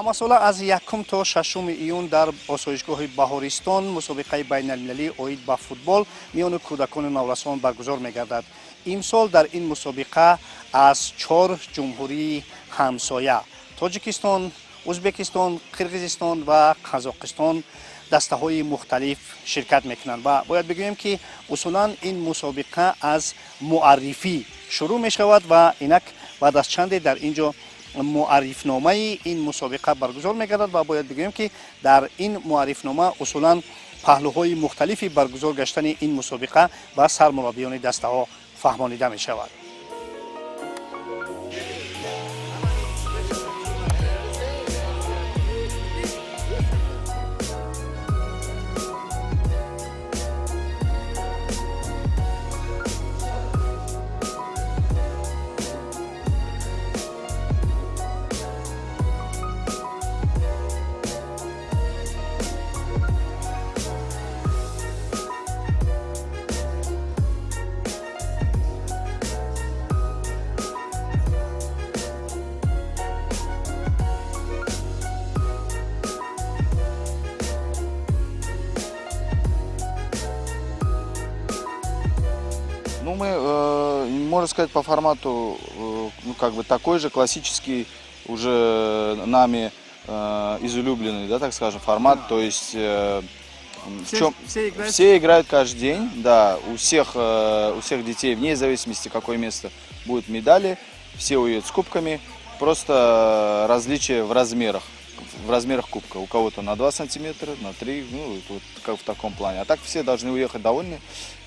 Ҳамасола аз 1 то 6 июн дар осоишгоҳи Баҳористон мусобиқаи байналмилалӣ оид ба футбол миёни кӯдакону наврасон баргузор мегардад. Имсол дар ин мусобиқа аз 4 ҷумҳурии ҳамсоя Тоҷикистон, Ӯзбекистон, Қирғизистон ва Қазоқистон дастаҳои мухталиф ширкат мекунанд ва бояд бигӯем, ки усулан ин мусобиқа аз муаррифӣ шурӯъ мешавад ва инак баъд аз чанде дар ин ҷо муаррифномаи ин мусобиқа баргузор мегардад ва бояд бигӯем, ки дар ин муаррифнома усулан паҳлӯҳои мухталифи баргузор гаштани ин мусобиқа ба сармураббиёни дастаҳо фаҳмонида мешавад. Ну, мы, можно сказать, по формату, ну, как бы такой же классический, уже нами излюбленный, да, так скажем, формат. То есть в Все, чем все играют? Все играют каждый день, да, у всех детей, вне зависимости, какое место, будут медали, все уедут с кубками, просто различия в размерах кубка. У кого-то на 2 сантиметра, на 3, ну, вот как в таком плане. А так все должны уехать довольны.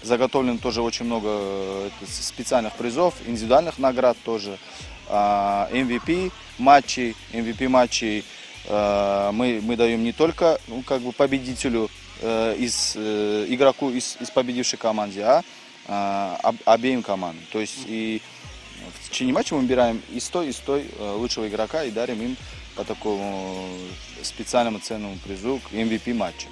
Заготовлено тоже очень много специальных призов, индивидуальных наград тоже. MVP матчей, MVP матчей мы даем не только, ну, как бы победителю, игроку из победившей команды, а обеим командам. То есть и в течение матча мы выбираем и с той лучшего игрока и дарим им по такому специальному ценному призу MVP матча.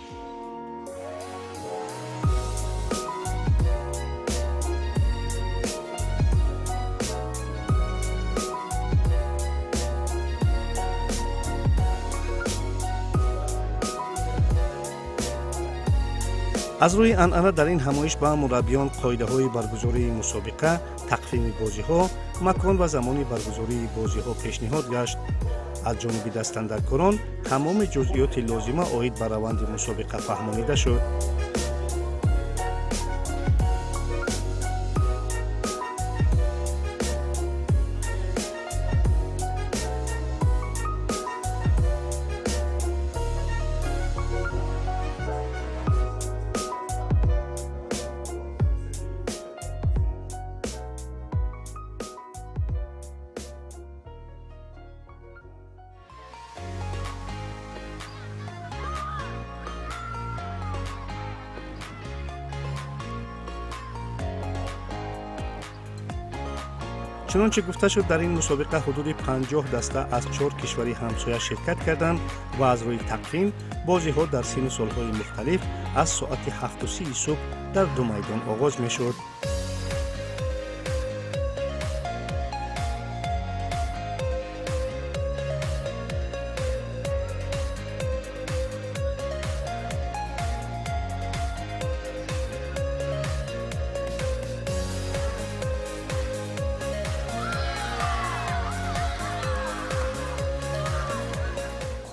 Аз рӯи анъана дар ин ҳамоиш ба мураббиён қоидаҳои баргузории мусобиқа, тақвими бозиҳо, макон ва замони баргузории бозиҳо пешниҳод гашт. Аз ҷониби дастандаркорон тамоми ҷузъиёти лозима оид ба раванди мусобиқа фаҳмонида шуд. Чунонче гуфта шуд, дар ин мусобиқа ҳудуди 50 даста аз чор кишвари ҳамсоя ширкат карданд ва аз рӯи тақвим бозиҳо дар синну солҳои мухталиф аз соати 7:30 субҳ дар ду майдон оғоз мешуд.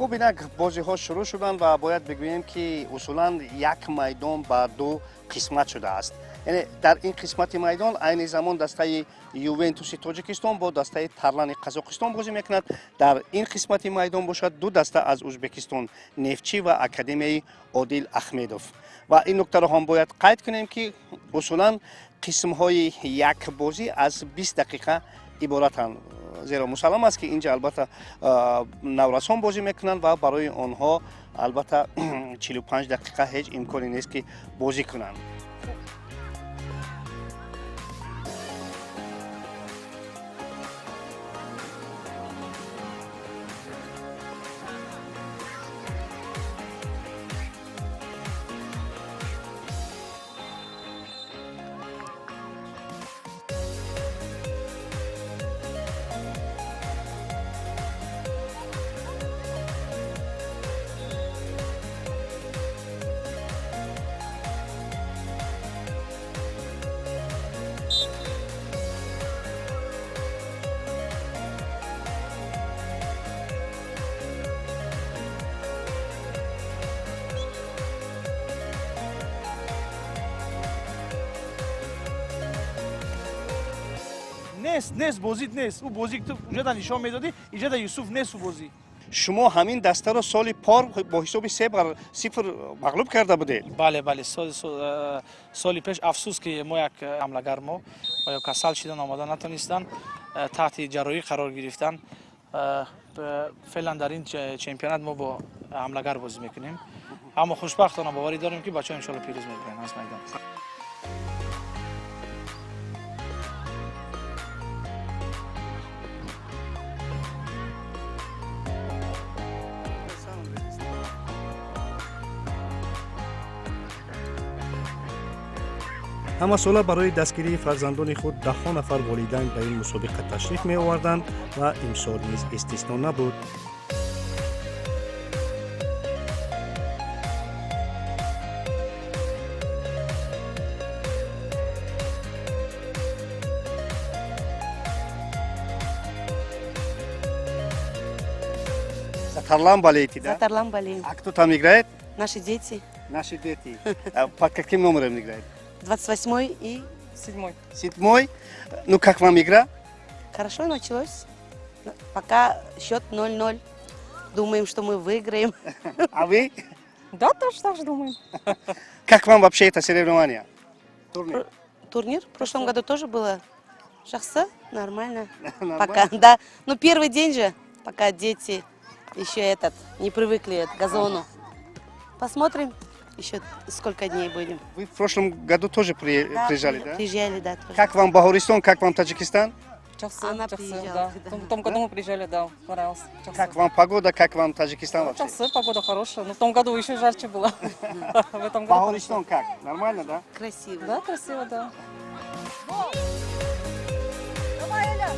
Хуб, инак бозиҳо шурӯъ шуданд ва бояд бигӯем, ки усулан як майдон ба ду қисмат шудааст. Яъне дар ин қисмати майдон айни замон дастаи Ювентуси Тоҷикистон бо дастаи Тарлани Қазоқистон бозӣ мекунад. Дар ин қисмати майдон бошад, ду даста аз Ӯзбекистон, Нефтчӣ ва Академияи Одил Ахмедов. Ва ин нуктаро ҳам бояд қайд кунем, ки усулан қисмҳои як бозӣ аз 20 дақиқа иборатанд, зеро мусаллам аст, ки инҷа албатта наврасон бозӣ мекунанд ва барои онҳо албатта 45 дақиқа ҳеҷ имконе нест, ки бозӣ кунанд. Нест, нест, бозит нест. Ӯ бозӣ ту уҷада нишон медодӣ, иҷада Юсуф нест ӯ бозӣ. Шумо ҳамин дастаро соли пор бо ҳисоби 3-0 мағлуб карда будед. Бале, бале, соли пеш афсӯс ки мо як ҳамлагар мо ва ё касал шидан омода натонистанд, таҳти ҷарроҳӣ қарор гирифтанд. Феълан дар ин чемпионат мо бо ҳамлагар бозӣ мекунем, аммо хушбахтона боварӣ дорем ки бачаҳо иншоалло пирӯз мебаранд аз майдон. Ҳамасола барои дастгирии фарзандони худ даҳҳо нафар волидайн ба ин мусобиқа ташриф меоварданд ва имсол низ истисно набуд. За Тарлан болеете, да? За Тарлан болеем. А кто там играет? Наши дети. Наши дети. Под каким номером играют? 28-й и 7-й. 7-й. Ну, как вам игра? Хорошо началось. Пока счет 0-0. Думаем, что мы выиграем. А вы? Да, тоже так же думаем. Как вам вообще это соревнование? Турнир? Турнир? В прошлом году тоже было. Жақсы, нормально. Нормально? Пока, да. Ну, первый день же, пока дети еще не привыкли к газону. Посмотрим. Еще сколько дней будем. Вы в прошлом году тоже приезжали, да? Приезжали, да, тоже. Как вам Бахористон, как вам Таджикистан? Часы, Она часы, приезжала, да. да. В том году мы приезжали, да, понравилось. Часы. Как вам погода, как вам Таджикистан вообще? Часы, погода хорошая, но в том году еще жарче было. В этом году. Бахористон как? Нормально, да? Красиво. Да, красиво, да. Давай, Эля!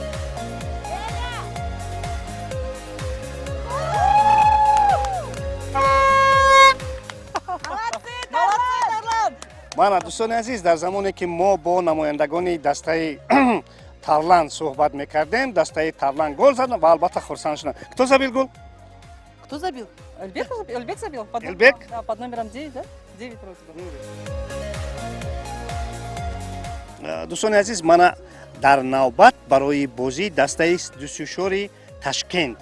Мана, дӯстони азиз, дар замоне ки мо бо намояндагони дастаи Тарлан суҳбат мекардем, дастаи Тарлан гол зад ва албатта хурсанд шуданд. Кто забил гол? Кто забил? Эльбек, Эльбек забил. Под Эльбек? Да, под номером 9, да? 9 вроде бы. Дӯстони азиз, мана дар навбат барои бозӣ дастаи дусюшори Ташкент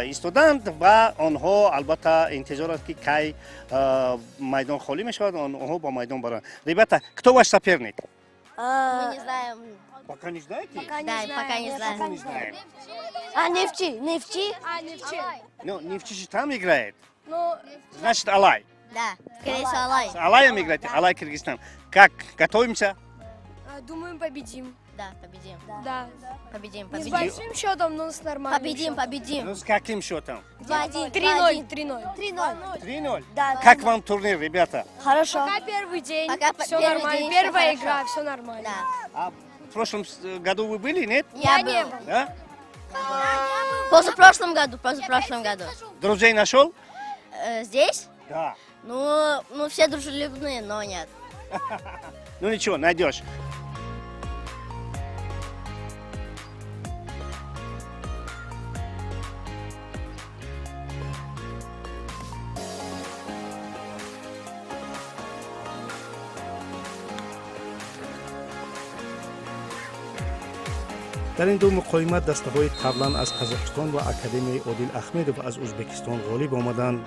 истоданд ва онҳо албатта интизор аст ки кай майдон холӣ мешавад, онҳо ба майдон баранд. Ребята, кто ваш соперник? Мы не знаем. Пока не знаете? Пока не знаем. Пока не Пока не знаем. А, Нефчи, Нефчи. А, Нефчи. Ну, Нефчи же там играет. Ну, значит, Алай. Да, скорее всего, Алай. С Алаем играете? Да. Алай, Киргизстан. Как, готовимся? Думаем, победим. Да, победим. Да. Победим, Не с победим. большим счетом, но с нормальным Победим, счетом. победим. Ну, с каким счетом? 2-1. 3-0, 3-0. 3-0. 3-0? Да. Как вам турнир, ребята? Хорошо. Пока первый день, Пока все первый нормально. день, всё Первая хорошо. игра, все нормально. Да. А в прошлом году вы были, нет? Я не был. был. Да? Позапрошлом году, позапрошлом году. Друзей нашел? Здесь? Да. Ну, все дружелюбные, но нет. Ну ничего, найдешь. Дар ин ду муқоимат дастаҳои Тарлан аз Қазоқистон ва Академияи Одил Ахмедов аз Ӯзбекистон ғолиб омаданд.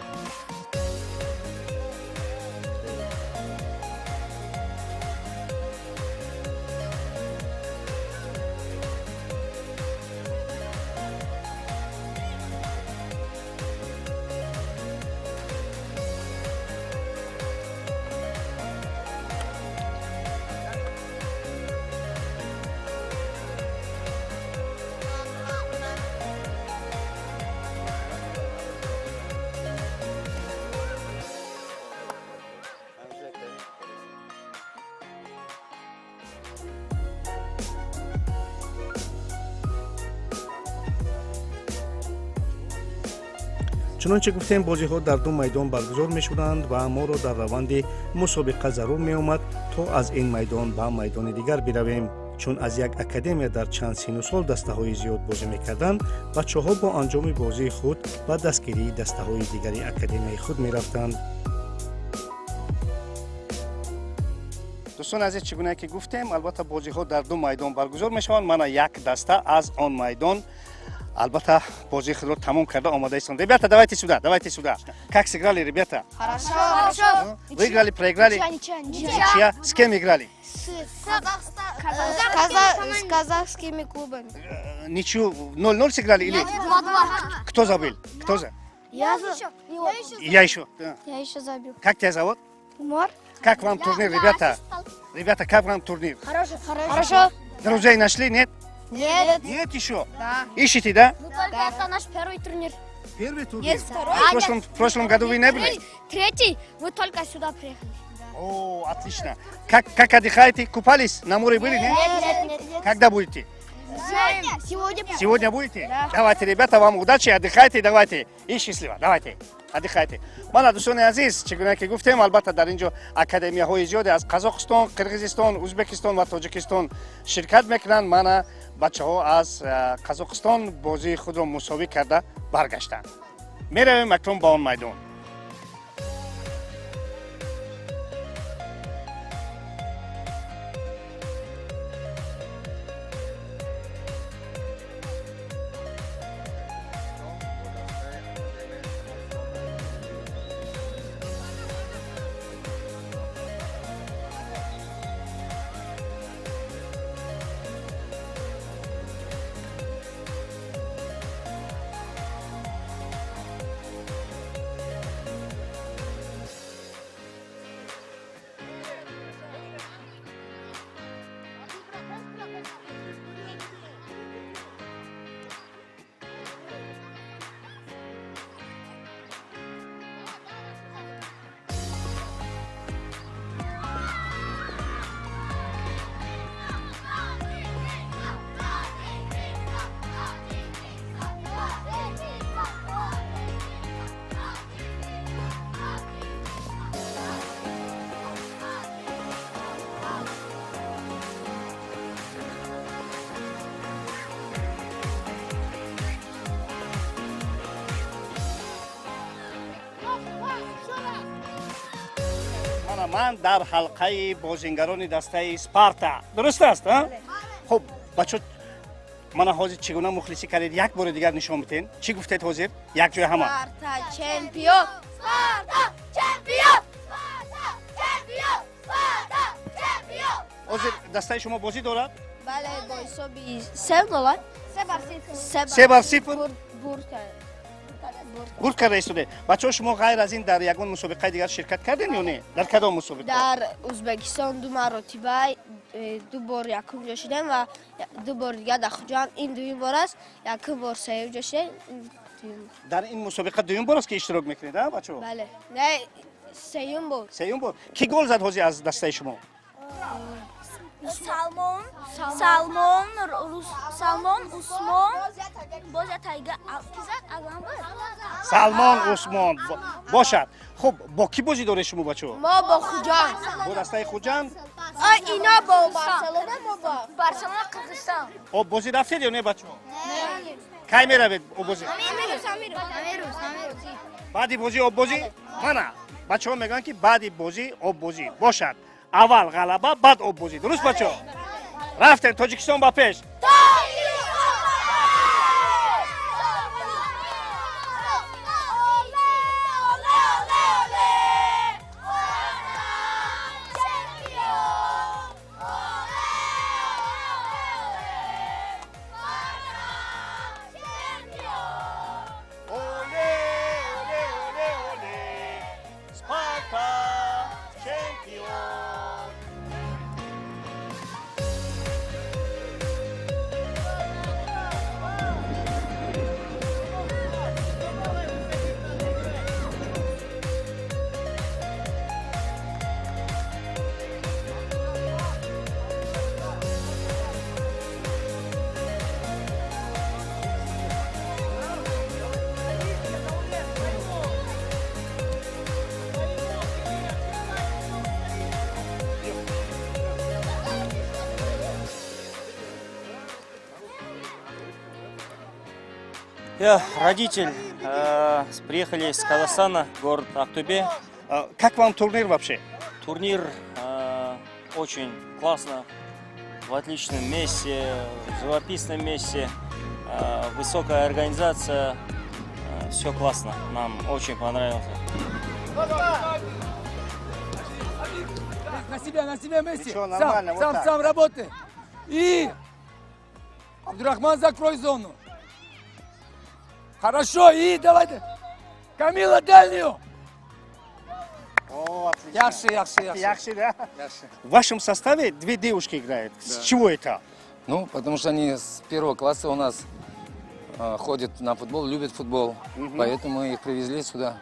Чунонче гуфтем, бозиҳо дар ду майдон баргузор мешуданд ва моро дар раванди мусобиқа зарур меомад, то аз ин майдон ба майдони дигар биравем. Чун аз як академия дар чанд сину сол дастаҳои зиёд бозӣ мекарданд, бачаҳо бо анҷоми бозии худ ба дастгирии дастаҳои дигари академияи худ мерафтанд. Дӯстони азиз, чӣ гуна ки гуфтем, албатта, бозиҳо дар ду майдон баргузор мешаванд. Мана як даста аз он майдон, албатта, бозии худро тамом карда омода истанд. Ребята, давайте сюда, давайте сюда. Как сыграли, ребята? Хорошо. Хорошо. Выиграли, проиграли? Ничья, ничья. Ничья. С кем играли? С казахскими клубами. Ничью, 0-0 сыграли или 2-2. Кто забил? Кто за? Я еще. Я еще. Да. Я еще забил. Как тебя зовут? Умар. Как вам турнир, ребята? Ребята, как вам турнир? Хорошо. Хорошо. Друзей нашли, нет? Нет. Нет еще? Да. Ищете, да? Ну только это наш первый турнир. Первый турнир? Нет, второй. В прошлом году вы не были? Третий. Мы только сюда приехали. О, отлично. Как отдыхаете? Купались? На море были, нет? Нет, нет, нет. Когда будете? Сегодня. Сегодня. Сегодня будете? Да. Давайте, ребята, вам удачи, отдыхайте, давайте. И счастливо, давайте. Отдыхайте. Мана, дӯстони азиз, чӣ гуна ки гуфтем, албатта, дар ин ҷо академияҳои зиёде аз Қазоқистон, Қирғизистон, Ӯзбекистон ва Тоҷикистон ширкат мекунанд. Мана бачаҳо аз Қазоқистон бозии худро мусовӣ карда баргаштанд. Меравем акнун ба он майдон. Мана ман дар ҳалқаи бозингарони дастаи Спарта. Дуруст аст, а? Хуб, бачо, мана ҳозир чӣ гуна мухлисӣ кардед, як бори дигар нишон биден. Чӣ гуфтед ҳозир? Якҷоя ҳама. Спарта чемпион! Спарта чемпион! Спарта чемпион! Спарта чемпион! Ҳозир дастаи шумо бозӣ дорад? Бале, бо ҳисоби 3-0. 3-0. 3-0? Бурд кард. Бурд карда истоде. Бачаҳо, шумо ғайр аз ин дар ягон мусобиқаи дигар ширкат кардем ё не? Дар кадом мусобиқа? Дар Ӯзбекистон ду маротиба, ду бор якум ҷо шудем ва ду бор дигар дар Хуҷанд. Ин дуюм бор аст. Якум бор сеюм ҷо шудем, ин дуюм. Дар ин мусобиқа дуюм бор аст, ки иштирок мекунед, а, бачаҳо? Бале, не, сеюм бор. Сеюм бор. Кӣ гол зад ҳозир аз дастаи шумо? Салмон, Салмон, Рус, Салмон, Усмон, боз я тайга ки зад, Алан буд. Салмон, Усмон бошад. Хуб, бо кӣ бозӣ доред шумо, бачаҳо? Мо бо Хуҷанд. Бо дастаи Хуҷанд. А ино бо Барселона, мо бо Барселона, Қирғизистон. Об бозӣ рафтед ё не, бачаҳо? Кай меравед оббозӣ? Амирӯз, амирӯз, амирӯз. Баъди бозӣ оббозӣ. Мана бачаҳо мегӯянд, ки баъди бозӣ оббозӣ бошад. Аввал ғалаба, баъд оббозӣ. Дуруст, бачаҳо? Рафтем. Тоҷикистон ба пеш! Оле, оле, оле, оле! Спарта чемпион! Я родитель, приехали из Казахстана, город Актобе. А, как вам турнир вообще? Турнир Очень классно, в отличном месте, в живописном месте, высокая организация, все классно, нам очень понравилось. На себя, Месси. Ничего, Сам, нормально, вот сам, так. Сам работай. И Абдурахман, закрой зону. Хорошо, и давай. Камила, дальнюю. О, отлично. Яхши, яхши, яхши. Яхши, да? Яхши. В вашем составе две девушки играют. С чего это? Ну, потому что они с первого класса у нас ходят на футбол, любят футбол. Поэтому мы их привезли сюда.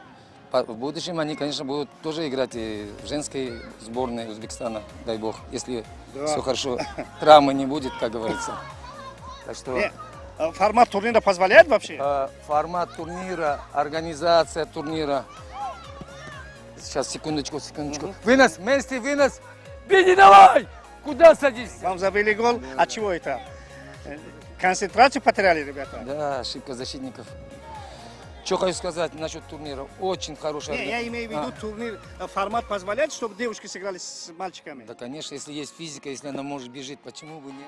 В будущем они, конечно, будут тоже играть и в женской сборной Узбекистана, дай бог, если все хорошо, травмы не будет, как говорится. Так что Не, формат турнира позволяет вообще? Формат турнира, организация турнира. Сейчас, секундочку, секундочку. Вынос, Месси, вынос. Беги давай! Куда садишься? Вам забили гол. А чего это? Концентрацию потеряли ребята? Да, ошибка защитников. Что хочу сказать насчет турнира. Очень хорошая Не, я имею в виду турнир, формат позволяет, чтобы девушки сыграли с мальчиками? Да, конечно, если есть физика, если она может бежать, почему бы нет?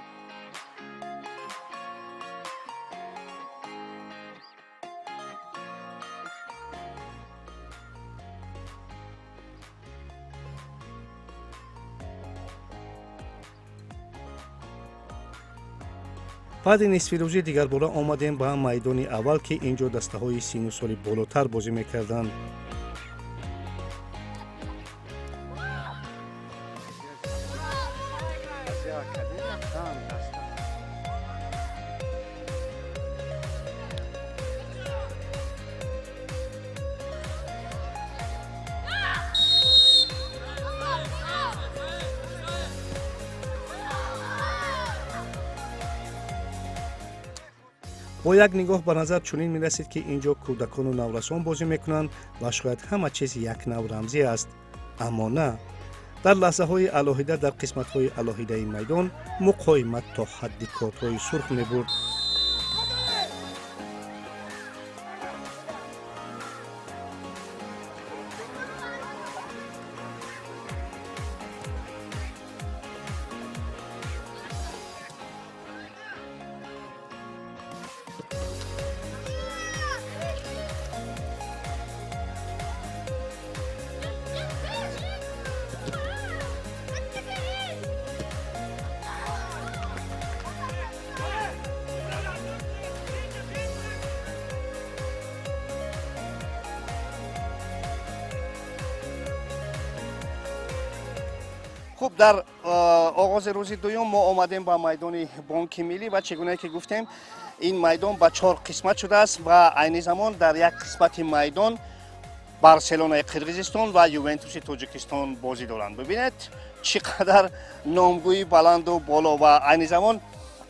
Баъди нисфирӯзӣ дигарбора омадем ба майдони аввал, ки ин ҷо дастаҳои сину соли болотар бозӣ мекарданд. Бо як нигоҳ ба назар чунин мерасид, ки ин ҷо кӯдакону наврасон бозӣ мекунанд ва шояд ҳама чиз як нав рамзӣ аст. Аммо на, дар лаҳзаҳои алоҳида дар қисматҳои алоҳидаи майдон муқоимат то ҳадди кортҳои сурх мебурд. Хуб, дар оғози рӯзи дуюм мо омадем ба майдони Бонки Миллӣ ва чӣ гунае ки гуфтем, ин майдон ба чор қисмат шудааст ва айни замон дар як қисмати майдон Барселонаи Қирғизистон ва Ювентуси Тоҷикистон бозӣ доранд. Бибинед, чӣ қадар номгӯи баланду боло, ва айни замон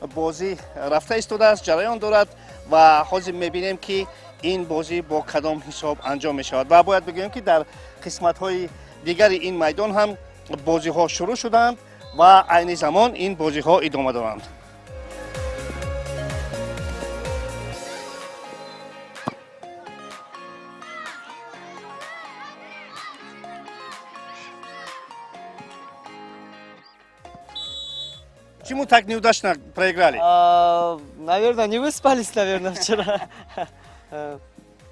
бозӣ рафта истодааст, ҷараён дорад ва ҳозир мебинем, ки ин бозӣ бо кадом ҳисоб анҷом мешавад. Ва бояд бигӯем, ки дар қисматҳои дигари ин майдон ҳам бозиҳо шурӯъ шуданд ва айни замон ин бозиҳо идома доранд. Почему так неудачно проиграли? А, наверное, не выспались, наверное, вчера.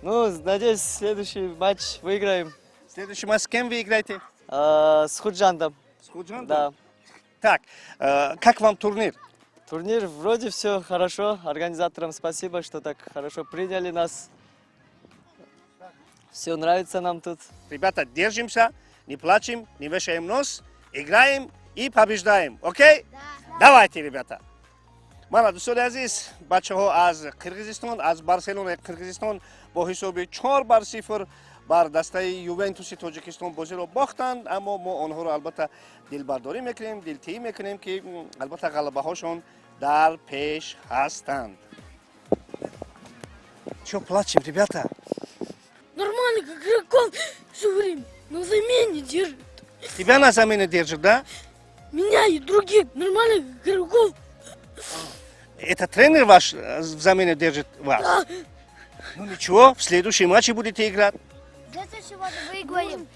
Ну, надеюсь, следующий матч выиграем. Следующий матч с кем вы играете? А, с Худжандом. С Худжандом? Да. Так, как вам турнир? Турнир вроде все хорошо. Организаторам спасибо, что так хорошо приняли нас. Все нравится нам тут. Ребята, держимся, не плачем, не вешаем нос, играем и побеждаем. Окей? Да. Давайте, ребята. Мана, дӯстони азиз, бачаҳо аз Қирғизистон, аз Барселонаи Қирғизистон бо ҳисоби 4-0 бар дастаи Ювентуси Тоҷикистон бозиро бохтанд, аммо мо онҳоро албатта дилбардорӣ мекунем, дилтиҳӣ мекунем, ки албатта ғалабаҳошон дар пеш ҳастанд. Чё плачем, ребята? Нормально, как игроков все время на замене держит. Тебя на замене держит, да? Меня и других нормальных игроков. Это тренер ваш в замене держит вас? Да. Ну ничего, в следующем матче будете играть. Следующего выиграем.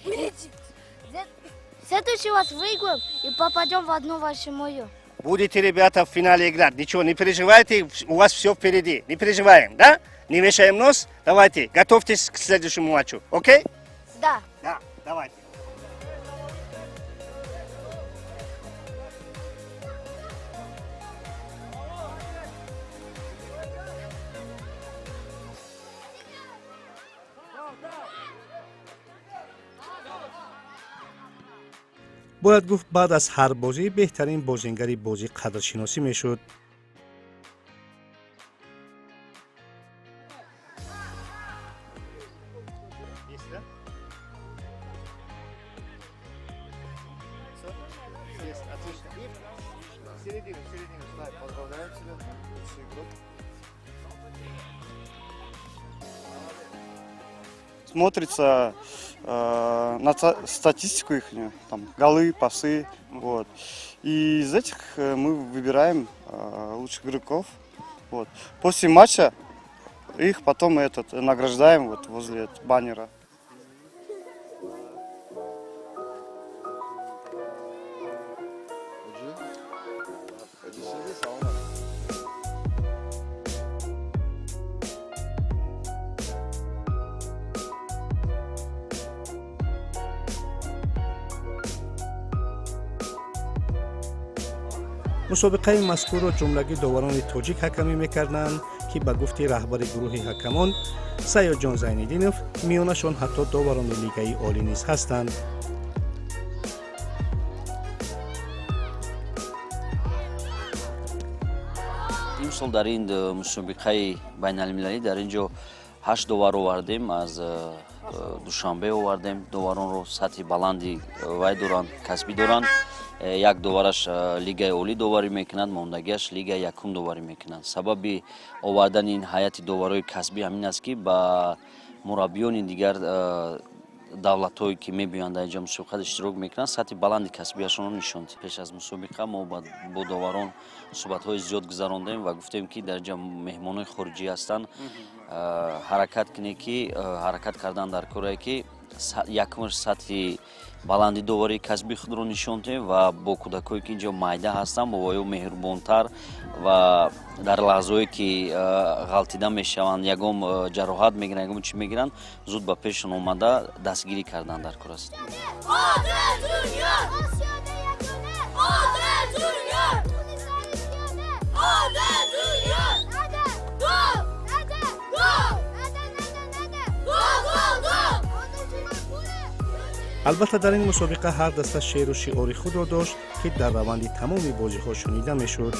Следующий раз выиграем и попадем в 1/8. Будете, ребята, в финале играть. Ничего, не переживайте, у вас все впереди. Не переживаем, да? Не вешаем нос. Давайте, готовьтесь к следующему матчу. Окей? Да. Да, давайте. Бояд гуфт, баъд аз ҳар бозӣ беҳтарин бозингари бозӣ қадршиносӣ мешуд. Смотрится на статистику их, там, голы, пасы. Вот. И из этих мы выбираем лучших игроков. Вот. После матча их потом награждаем вот возле баннера. Мусобиқаи мазкурро ҷумлагӣ доварони тоҷик ҳакамӣ мекарданд, ки ба гуфти раҳбари гурӯҳи ҳакамон Саёдҷон Зайниддинов, миёнашон ҳатто доварони Лигаи олӣ низ ҳастанд. Имсол дар ин мусобиқаи байналмилалӣ дар ин ҷо ҳашт довар овардем, аз Душанбе овардем. Доваронро сатҳи баланди вай доранд, касбӣ доранд. Як довараш Лигаи олӣ доварӣ мекунад, мондагиаш Лигаи якум доварӣ мекунад. Сабаби овардани ин ҳайати доварҳои касбӣ ҳамин аст, ки ба мураббиёни дигар давлатҳое, ки мебиёянд, дар инҷо мусобиқат иштирок мекунанд, сатҳи баланди касбиашонро нишон диҳем. Пеш аз мусобиқа мо бо доварон суҳбатҳои зиёд гузарондем ва гуфтем, ки дар инҷа меҳмонҳои хориҷӣ ҳастанд, ҳаракат кунед, ки ҳаракат кардан дар корае, ки якумаш сатҳи баланди доварии касби худро нишон диҳем ва бо кӯдакое, ки инҷо майда ҳастанд, бо воё меҳрубонтар ва дар лаҳзаое, ки ғалтида мешаванд, ягон ҷароҳат мегиранд, ягон чӣ мегиранд, зуд ба пешшон омада дастгирӣ кардан дар кор аст. Албатта, дар ин мусобиқа ҳар даста шеъру шиори худро дошт, ки дар раванди тамоми бозиҳо шунида мешуд.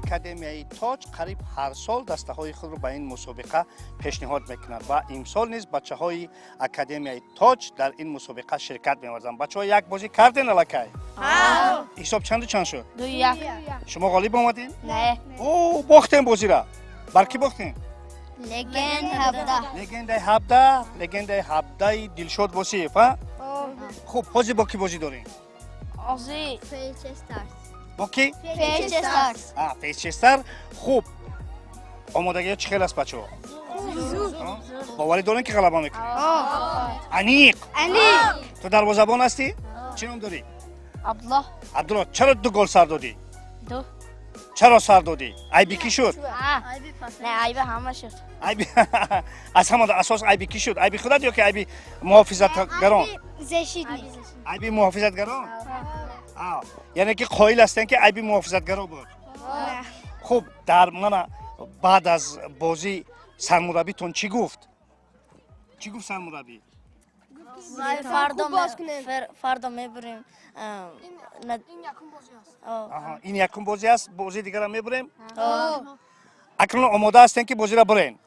Академияи Тоҷ қариб ҳар сол дастаҳои худро ба ин мусобиқа пешниҳод мекунад ва имсол низ бачаҳои Академияи Тоҷ дар ин мусобиқа ширкат меварзанд. Бачаҳо, як бозӣ карден аллакай? Ҳисоб чанду чанд шуд? 2-1. Шумо ғолиб омадин? Не. О, бохтем бозира. Бар кӣ бохтем? Легенд 17. Легендаи 17, легендаи 17 Дилшод Восиев, а? Хуб, ҳозир бо кӣ бозӣ дорем? Ҳозир Бо кӣ? Фечестарс. Фечестар. Хуб, омодагиҳо чӣ хел аст, бачаҳо? Боварӣ дорем, ки ғалаба мекунем? Аниқ? Аниқ. Ту дарвозабон ҳастӣ? Чӣ ном дорӣ? Абдулло. Абдулло, чаро ду гол сар додӣ? Ду. Чаро сар додӣ? Айби кӣ шуд? Не, айби ҳама шуд. Айби аз ҳама асос айби кӣ шуд? Айби худат ё ки айби муҳофизатгарон? Айби муҳофизатгарон? Яъне ки қоил ҳастем, ки айби муҳофизатгаро буд. Хуб, дар мана баъд аз бозӣ сармураббитон чӣ гуфт? Чӣ гуфт сармураббӣ? Фардо мебурем. Ин якум бозӣ аст, бозии дигарам мебурем. Акнун омода ҳастем, ки бозиро бурем?